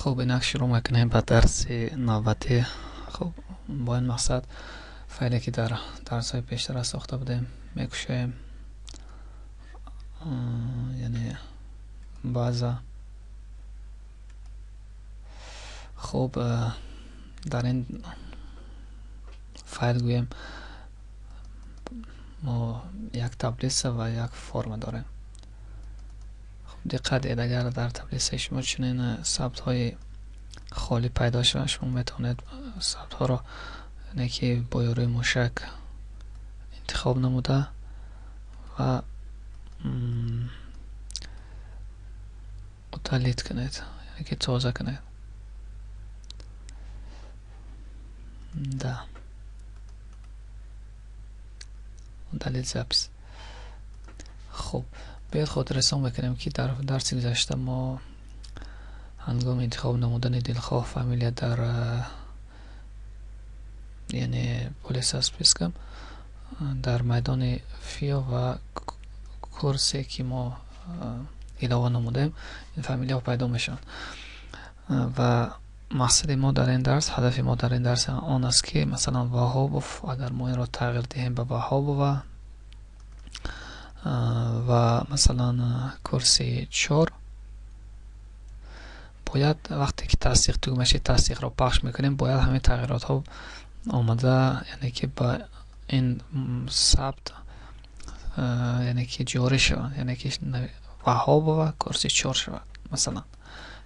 Хуб, инак шурӯъ мекунем ба дарси навбатӣ. Хуб, бо ин мақсад файле, ки дар дарсҳои пештара сохта будем, мекушоем, яъне база. Хуб, дар ин файл, гӯем, мо як таблица ва як форма дорем. Диққат диҳед, агар дар таблицаи шумо чунин сабтҳои холӣ пайдо шаванд, шумо метавонед сабтҳоро, яъне ки бо ёрии мушак интихоб намуда ва удалить кунед, яъне ки тоза кунед. Да, удалить запись. Хуб, биёед хотиррасон мекунем, ки дар дарси гузашта мо ҳангоми интихоб намудани дилхоҳ фамилия дар, яъне, поле со списком дар майдони ФИО ва курсе, ки мо илова намудем, ин фамилияҳо пайдо мешаванд. Ва мақсади мо дар ин дарс, ҳадафи мо дар ин дарс он аст, ки масалан Ваҳобов, агар мо инро тағйир диҳем ба Ваҳобова ва масалан курси 4, бояд вақте ки тасдиқ, тугмачаи тасдиқро пахш мекунем, бояд ҳамин тағйиротҳо омада, яъне ки ба ин сабт, яъне ки ҷорӣ шаванд, яъне ки Ваҳобова курси 4 шавад, масалан.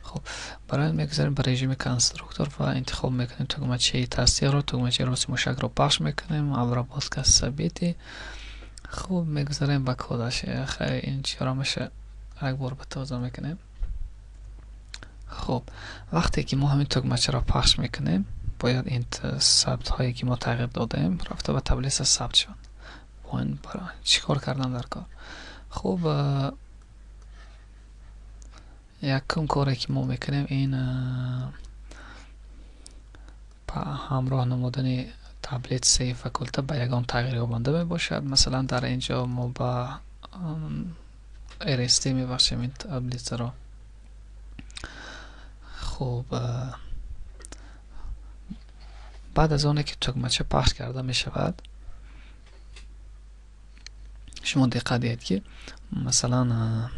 Хуб, барои ин мегузарем ба режими конструктор ва интихоб мекунем тугмачаи тасдиқро, тугмачаи рости мушакро пахш мекунем, обработка событий. Хуб, мегузарем ба кодаш. Хай, ин чиро меша як бор ба тоза мекунем. Хуб, вақте ки мо ҳамин тугмачаро пахш мекунем, бояд ин сабтҳое, ки мо тағйир додаем, рафта ба таблица сабт шаванд. Бо ин чӣ кор кардан дар кор? Хуб, якум коре, ки мо мекунем, ин ҳамроҳ намудани таблицаи факулта ба ягон тағйирёбанда мебошад. Масалан, дар ин ҷо мо ба РСТ мебахшем ин таблицаро. Хуб, баъд аз оне ки тугмача пахш карда мешавад, шумо диққат диҳед, ки масалан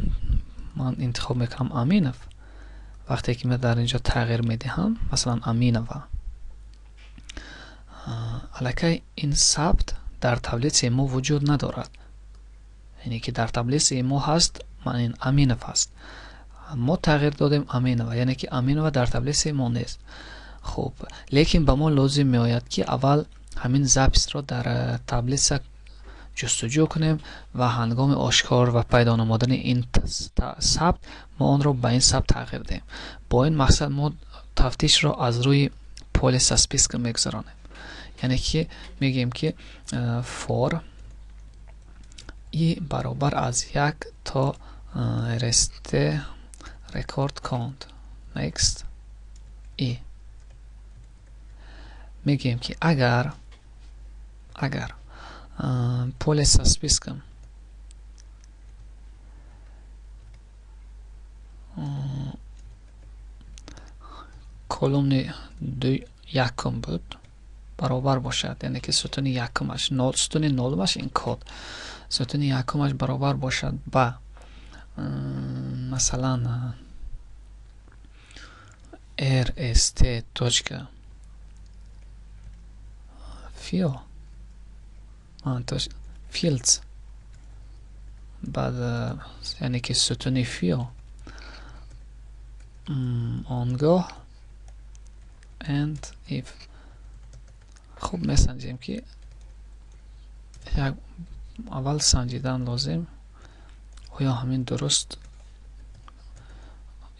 ман интихоб мекунам Аминов. Вақте ки ман дар ин ҷо тағйир медиҳам, масалан Аминова, аллакай ин сабт дар таблицаи мо вуҷуд надорад. Яъне ки дар таблицаи мо ҳаст, ин Аминов ҳаст, мо тағйир додем Аминова, яъне ки Аминова дар таблицаи мо нест. Хуб, лекин ба мо лозим меояд, ки аввал ҳамин записро дар таблица ҷустуҷӯ кунем ва ҳангоми ошкор ва пайдо намудани ин сабт мо онро ба ин сабт тағйир диҳем. Бо ин мақсад мо тафтишро аз рӯи поле со списком мегузаронем, яъне ки мегӯем, ки for i баробар аз 1 то rst record count next i. Мегӯем, ки агар поле со списком колонни якум буд, баробар бошад, яъне ки сутуни якумаш, сутуни нолумаш, ин код сутуни якумаш баробар бошад ба масалан rst точка fio fields, баъд, яъне ки сутуни фио, он гоҳ end if. Хуб, месанҷем, ки як аввал санҷидан лозим, оё ҳамин дуруст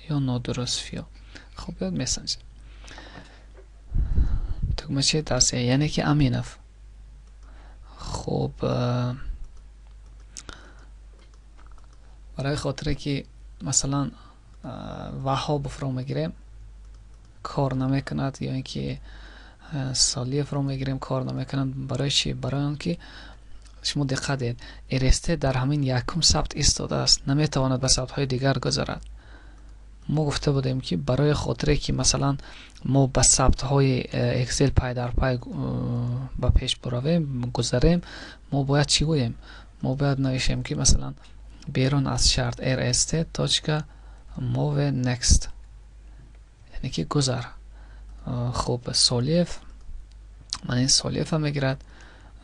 ё нодуруст фио. Хуб, биёд месанҷем. Тугмачаи тасдиқ, яъне ки Аминов. Хуб, барои хотире ки масалан Ваҳобовро мегирем, кор намекунад, ё ин ки Солиевро мегирем, кор намекунад. Барои чӣ? Барои он ки шумо диққат диҳед, РСТ дар ҳамин якум сабт истодааст, наметавонад ба сабтҳои дигар гузарад. Мо гуфта будем, ки барои хотире ки, масалан, мо ба сабтҳои Excel пай дар пай ба пеш буравем, гузарем, мо бояд чӣ гӯем? Мо бояд навишем, ки, масалан, берун аз шарт rst точка move next, яъне ки гузар. Хуб, Солиев, ман ин Солиева мегирад,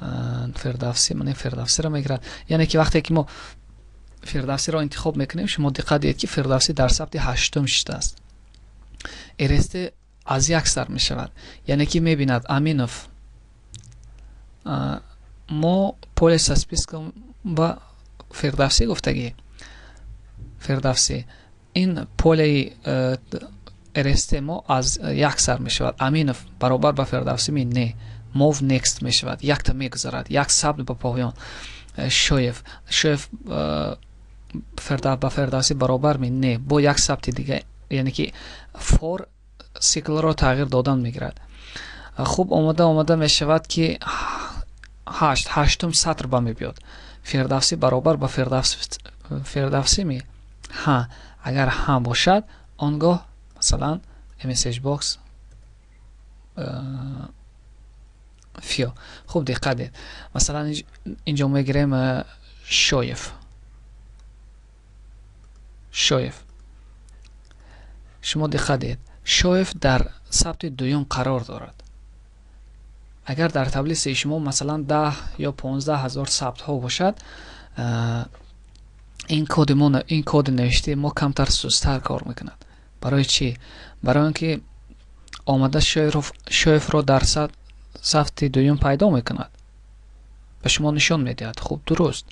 Фирдавсӣ, ман ин Фирдавсиро мегирад. Яъне ки вақте ки мо Фирдавсиро интихоб мекунем, шумо диққат диҳед, ки Фирдавсӣ дар сабти ҳаштум шидааст. rst аз як сар мешавад, яъне ки мебинад Аминов. Мо поле со списком ба Фирдавсӣ гуфтагӣ, Фирдавсӣ. Ин полеи rst мо аз як сар мешавад. Аминов баробар ба Фирдавсӣ ми? Не, move next мешавад, якта мегузарад, як сабт ба поён. Шоев, Шоев ба Фирдавсӣ баробар ми? Не, бо як сабти дига, яъне ки for сиклро тағйир додан мегирад. Хуб, омода омода мешавад, ки ҳашт, ҳаштум сатр ба мебиёд. Фирдавсӣ баробар ба Фирдавсӣ ми? Ҳа. Агар ҳа бошад, он гоҳ, масалан, message box фио. Хуб, диққат диҳед, масалан, инҷо мегирем Шоев. Шоев, шумо диққат диҳед, Шоев дар сабти дуюм қарор дорад. Агар дар таблицаи шумо, масалан, 10 ё 15 ҳазор сабтҳо бошад, ин коди мо, ин коди навиштаи мо камтар сусттар кор мекунад. Барои чӣ? Барои он ки омада Шоевро дар сабти дуюм пайдо мекунад, ба шумо нишон медиҳад. Хуб, дуруст,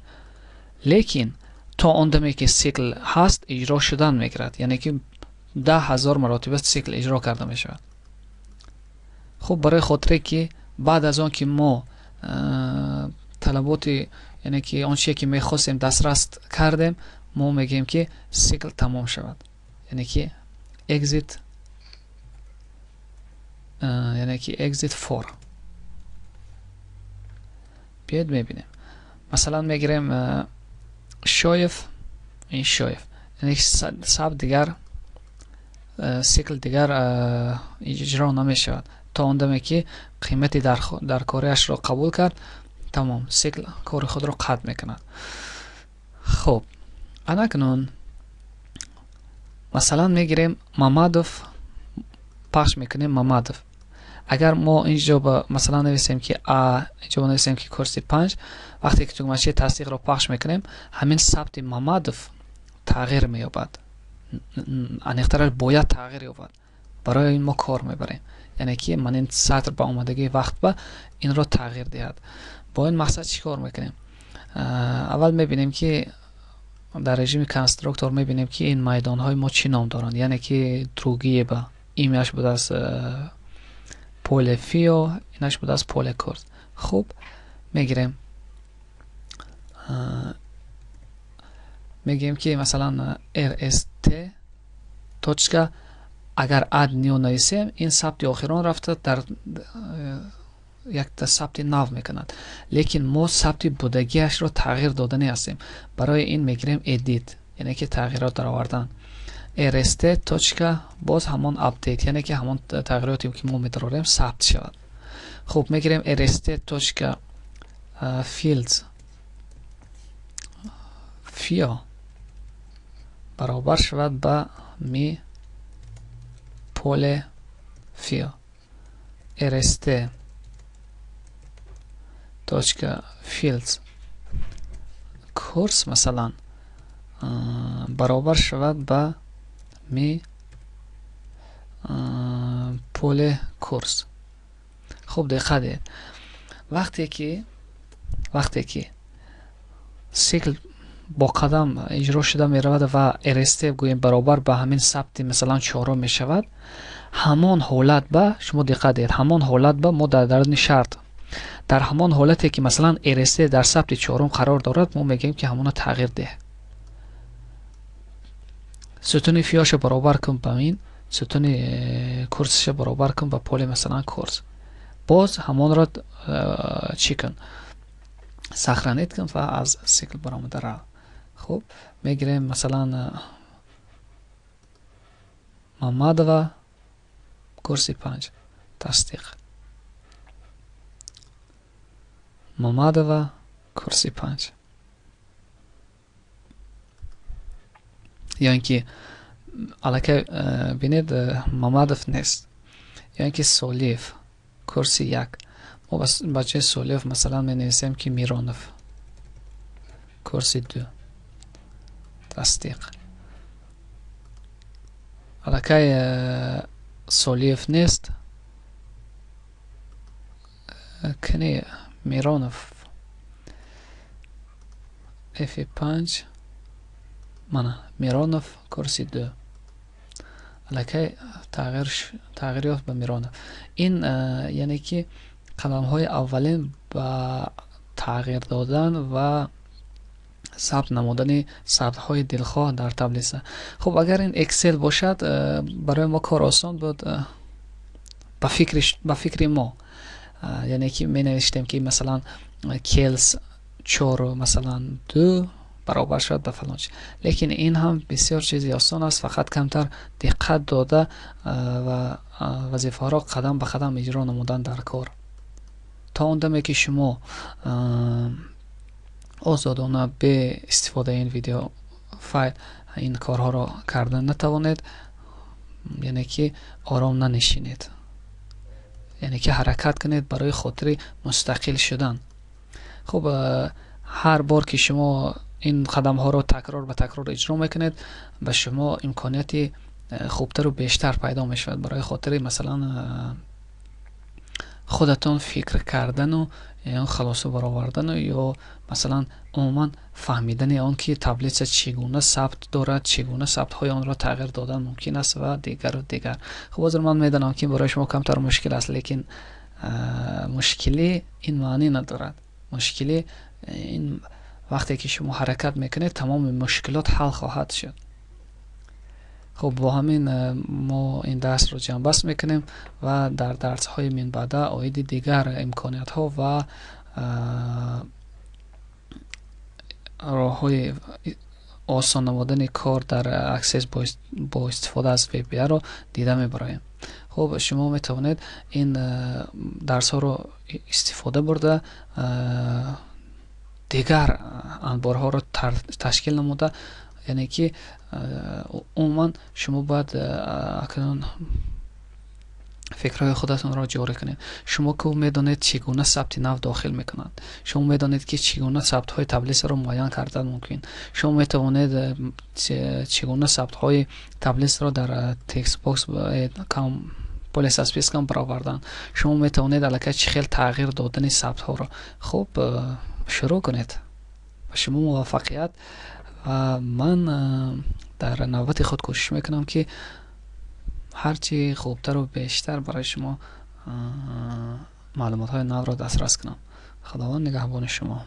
лекин то он даме ки сикл ҳаст, иҷро шудан мегирад, яъне ки 10 000 маротиба сикл иҷро карда мешавад. Хуб, барои хотире ки баъд аз он ки мо талаботи, яъне ки он чие ки мехостем, дастрас кардем, мо мегӯем, ки сикл тамом шавад, яъне ки exit, яъне ки exit for. Биёед мебинем. Масалан, мегирем Шоев, ин Шоев, яъне сабт дигар, сикл дигар иҷро намешавад то он даме ки қимати даркориашро қабул кард. Тамом, сикл кори худро қатъ мекунад. Хуб, анакнун, масалан, мегирем Мамадов, пахш мекунем Мамадов. Агар мо инҷо ба, масалан, нависем, ки а инҷо нависем, ки курси панҷ, вақте ки тугмачаи тасдиқро пахш мекунем, ҳамин сабти Мамадов тағйир меёбад. Аниқтараш, бояд тағйир ёбад. Барои ин мо кор мебарем, яъне ки ман ин сатр ба омадагии вақт ба инро тағйир диҳад. Бо ин мақсад чӣ кор мекунем? Аввал мебинем, ки дар режими конструктор мебинем, ки ин майдонҳои мо чӣ ном доранд, яъне ки другие ба имяш будааст поле фио, инаш будааст поле курс. Хуб, мегирем, мегӯем, ки, масалан, rst точка, агар add new нависем, ин сабти охирон рафта дар якта сабти нав мекунад, лекин мо сабти будагиашро тағйир додани ҳастем. Барои ин мегирем edit, яъне ки тағйирот даровардан. rst точка, боз ҳамон update, яъне ки ҳамон тағйироте ки мо медарорем, сабт шавад. Хуб, мегирем rst точка fields фио баробар шавад ба ми поле фио, rst точка fields курс, масалан, баробар шавад ба ми поле курс. Хуб, диққат диҳед, вақте ки сикл бо қадам иҷро шуда меравад ва rst, гӯем, баробар ба ҳамин сабти, масалан, чорум мешавад, ҳамон ҳолат ба шумо диққат диҳед, ҳамон ҳолат ба мо дар даруни шарт, дар ҳамон ҳолате ки, масалан, rst дар сабти чорум қарор дорад, мо мегӯем, ки ҳамона тағйир деҳ, сутуни фиёша баробар кун ба ин, сутуни курсиша баробар кун ба поле, масалан, курс. Боз ҳамонро чӣ кун? Сохранить кун ва аз сикл баромада рав. Хуб, мегирем, масалан. Мамадова, курси 5, тасдиқ. Мамадова, курси 5. Ё ин ки аллакай бинед, Мамадов нест. Ё ин ки Солиев, курси 1. Мо ба ҷои Солиев масалан менависем ки Миронов, курси 2, тасдиқ. Аллакай Солиев нест, кани Миронов, F5, мана Миронов, курси 2. Аллакай тағйир ёфт ба Миронов. Ин яъне ки қадамҳои аввалин ба тағйир додан ва сабт намудани сабтҳои дилхоҳ дар таблица. Хуб, агар ин Excel бошад, барои мо кор осон буд, ба фикри мо, яъне ки менавиштем ки масалан келс 4 масалан 2 баробар шавад ба фалон чиз. Лекин ин ҳам бисёр чизи осон аст, фақат камтар диққат дода ва вазифаҳоро қадам ба қадам иҷро намудан дар кор. То он даме ки шумо озодона бе истифодаи ин видео файл ин корҳоро карда натавонед, яъне ки ором нанишинед, яъне ки ҳаракат кунед барои хотири мустақил шудан. Хуб, ҳар бор ки шумо ин қадамҳоро такрор ба такрор иҷро мекунед, ба шумо имконияти хубтару бештар пайдо мешавад барои хотири масалан худатон фикр кардану ё хулоса баровардану ё масалан умуман фаҳмидани он ки таблица чӣ гуна сабт дорад, чӣ гуна сабтҳои онро тағйир додан мумкин аст ва дигару дигар. Хуб, ҳозир ман медонам ки барои шумо камтар мушкил аст, лекин мушкилӣ ин маънӣ надорад. Мушкилӣ ин вақте ки шумо ҳаракат мекунед, тамоми мушкилот ҳал хоҳад шуд. Хуб, бо ҳамин мо ин дарсро ҷамъбаст мекунем ва дар дарсҳои минбаъда оиди дигар имкониятҳо ва роҳҳои осон намудани кор дар Access бо истифода аз VBA-ро дида мебароем. Хуб, шумо метавонед ин дарсҳоро истифода бурда дигар анборҳоро ташкил намуда, яъне ки умуман шумо бояд акнун фикрҳои худатонро ҷорӣ кунед. Шумо ку медонед чӣ гуна сабти нав дохил мекунанд, шумо медонед ки чӣ гуна сабтҳои таблисаро муайян кардан мумкин, шумо метавонед чӣ гуна сабтҳои таблисро дар textbox поле со списком баровардан, шумо метавонед аллакай чӣ хел тағйир додани сабтҳоро. Хуб, шурӯъ кунед. Ба шумо муваффақият ва ман дар навбати худ кӯшиш мекунам ки ҳарчи хубтару бештар барои шумо маълумотҳои навро дастрас кунам. Худованд нигаҳбони шумо.